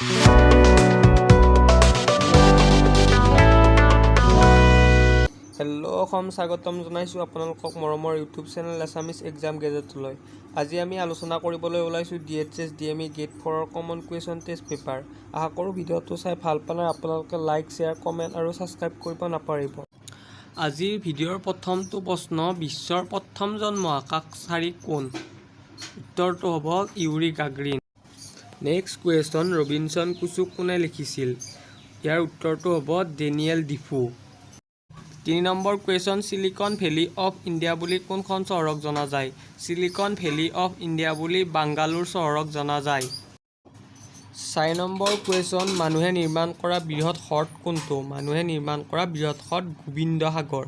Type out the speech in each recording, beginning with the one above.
Hello' Assam, স্বাগতম জনাইছোঁ আপোনালোকক মৰমৰ ইউটিউব চেনেল এছামিছ এক্সাম গেজেটলৈ। আজি আমি আলোচনা কৰিবলৈ ওলাইছোঁ ডিএইচএছ ডিএমই গ্ৰেড 4ৰ কমন কুৱেশ্যন টেষ্ট পেপাৰ। আশা কৰোঁ ভিডিঅ'টো চাই ভাল পালে। আপোনালোকে লাইক, শ্বেয়াৰ, কমেণ্ট আৰু ছাবস্ক্ৰাইব কৰিব নাপাহৰিব। আজিৰ ভিডিঅ'ৰ প্ৰথমটো প্ৰশ্ন, বিশ্বৰ প্ৰথমজন মহাকাশচাৰী কোন? উত্তৰটো হ'ব ইউৰি গাগৰিন। নেক্সট কুৱেশ্যন, ৰবিনছন ক্ৰুচো কোনে লিখিছিল? ইয়াৰ উত্তৰটো হ'ব Daniel Defoe. 3 number question, Silicon Valley of India বুলি কোনখন চহৰক জনা যায়? চিলিকন ভেলী অফ ইণ্ডিয়া বুলি বাংগালোৰ চহৰক জনা যায়। 4 নম্বৰ কুৱেশ্যন, মানুহে নিৰ্মাণ কৰা বৃহৎ হ্ৰদ কোনটো? মানুহে নিৰ্মাণ কৰা বৃহৎ হ্ৰদ গোবিন্দ সাগৰ।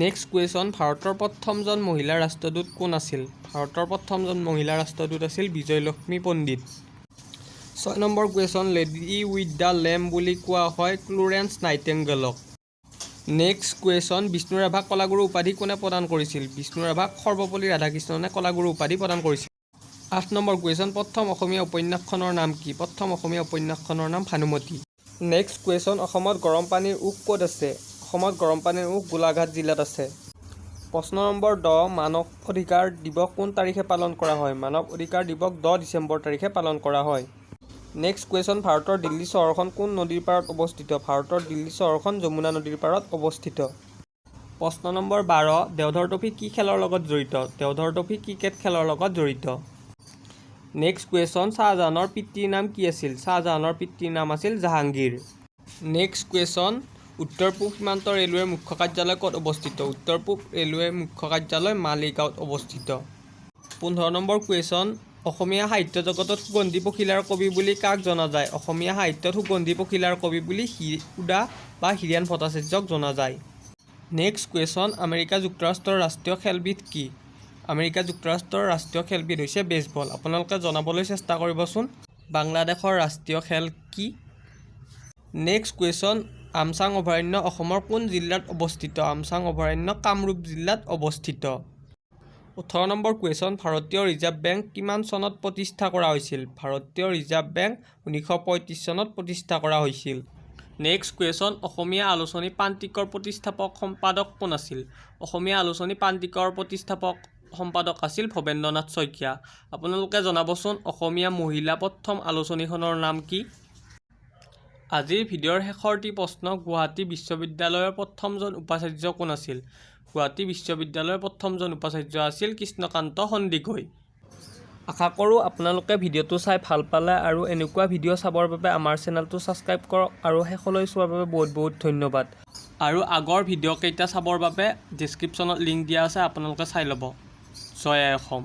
নেক্সট কুৱেশ্যন, ভাৰতৰ প্ৰথমজন মহিলা ৰাষ্ট্ৰদূত কোন আছিল? ভাৰতৰ প্ৰথমজন মহিলা ৰাষ্ট্ৰদূত আছিল বিজয়লক্ষ্মী পণ্ডিত। 6 number question, Lady with the Lamp বুলি কোৱা হয় ফ্লোৰেন্স নাইটেংগেলক। নেক্সট কুৱেশ্যন, বিষ্ণু ৰাভাক কলাগুৰু উপাধি কোনে প্ৰদান কৰিছিল? বিষ্ণু ৰাভাক সৰ্বপল্লী ৰাধাকৃষ্ণনে কলাগুৰু উপাধি প্ৰদান কৰিছিল। 8 নম্বৰ কুৱেশ্যন, প্ৰথম অসমীয়া উপন্যাসখনৰ নাম কি? প্ৰথম অসমীয়া উপন্যাসখনৰ নাম ভানুমতী। নেক্সট কুৱেশ্যন, অসমত গৰম পানীৰ উঁহ ক'ত আছে? অসমত গৰম পানীৰ উঁহ গোলাঘাট জিলাত আছে। প্ৰশ্ন নম্বৰ 10, মানৱ অধিকাৰ দিৱস কোন তাৰিখে পালন কৰা হয়? মানৱ অধিকাৰ দিৱস 10 ডিচেম্বৰ তাৰিখে পালন কৰা হয়। নেক্সট কুৱেশ্যন, ভাৰতৰ দিল্লী চহৰখন কোন নদীৰ পাৰত অৱস্থিত? ভাৰতৰ দিল্লী চহৰখন যমুনা নদীৰ পাৰত অৱস্থিত। প্ৰশ্ন নম্বৰ 12, দেওধৰ ট্ৰফী কি খেলৰ লগত জড়িত? দেওধৰ ট্ৰফী ক্ৰিকেট খেলৰ লগত জড়িত। নেক্সট কুৱেশ্যন, শ্বাহজাহানৰ পিতৃৰ নাম কি আছিল? শ্বাহজাহানৰ পিতৃৰ নাম আছিল জাহাংগীৰ। নেক্সট কুৱেশ্যন, উত্তৰ পূব সীমান্ত ৰেলৱেৰ মুখ্য কাৰ্যালয় ক'ত অৱস্থিত? উত্তৰ পূব ৰেলৱেৰ মুখ্য কাৰ্যালয় মালিগাঁৱত অৱস্থিত। 15 নম্বৰ কুৱেশ্যন, অসমীয়া সাহিত্য জগতত সুগন্ধি পখিলাৰ কবি বুলি কাক জনা যায়? অসমীয়া সাহিত্যত সুগন্ধি পখিলাৰ কবি বুলি হীৰুদা বা হীৰেণ ভট্টাচাৰ্যক জনা যায়। নেক্সট কুৱেশ্যন, আমেৰিকা যুক্তৰাষ্ট্ৰৰ ৰাষ্ট্ৰীয় খেলবিধ কি? আমেৰিকা যুক্তৰাষ্ট্ৰৰ ৰাষ্ট্ৰীয় খেলবিধ হৈছে বেছবল। আপোনালোকে জনাবলৈ চেষ্টা কৰিবচোন, বাংলাদেশৰ ৰাষ্ট্ৰীয় খেল কি? নেক্সট কুৱেশ্যন, আমচাং অভয়াৰণ্য অসমৰ কোন জিলাত অৱস্থিত? আমচাং অভয়াৰণ্য কামৰূপ জিলাত অৱস্থিত। 18 নম্বৰ কুৱেশ্যন, ভাৰতীয় ৰিজাৰ্ভ বেংক কিমান চনত প্ৰতিষ্ঠা কৰা হৈছিল? ভাৰতীয় ৰিজাৰ্ভ বেংক 1935 চনত প্ৰতিষ্ঠা কৰা হৈছিল। নেক্সট কুৱেশ্যন, অসমীয়া আলোচনী প্ৰান্তিকৰ প্ৰতিষ্ঠাপক সম্পাদক কোন আছিল? অসমীয়া আলোচনী প্ৰান্তিকৰ প্ৰতিষ্ঠাপক সম্পাদক আছিল ভৱেন্দ্ৰনাথ শইকীয়া। আপোনালোকে জনাবচোন, অসমীয়া মহিলা প্ৰথম আলোচনীখনৰ নাম কি? আজিৰ ভিডিঅ'ৰ শেষৰটি প্ৰশ্ন, গুৱাহাটী বিশ্ববিদ্যালয়ৰ প্ৰথমজন উপাচাৰ্য কোন আছিল? গুৱাহাটী বিশ্ববিদ্যালয়ৰ প্ৰথমজন উপাচাৰ্য আছিল কৃষ্ণকান্ত সন্দিকৈ। আশা কৰোঁ আপোনালোকে ভিডিঅ'টো চাই ভাল পালে আৰু এনেকুৱা ভিডিঅ' চাবৰ বাবে আমাৰ চেনেলটো ছাবস্ক্ৰাইব কৰক আৰু শেষলৈ চোৱাৰ বাবে বহুত বহুত ধন্যবাদ। আৰু আগৰ ভিডিঅ'কেইটা চাবৰ বাবে ডেছক্ৰিপশ্যনত লিংক দিয়া আছে, আপোনালোকে চাই ল'ব। জয় আই অসম।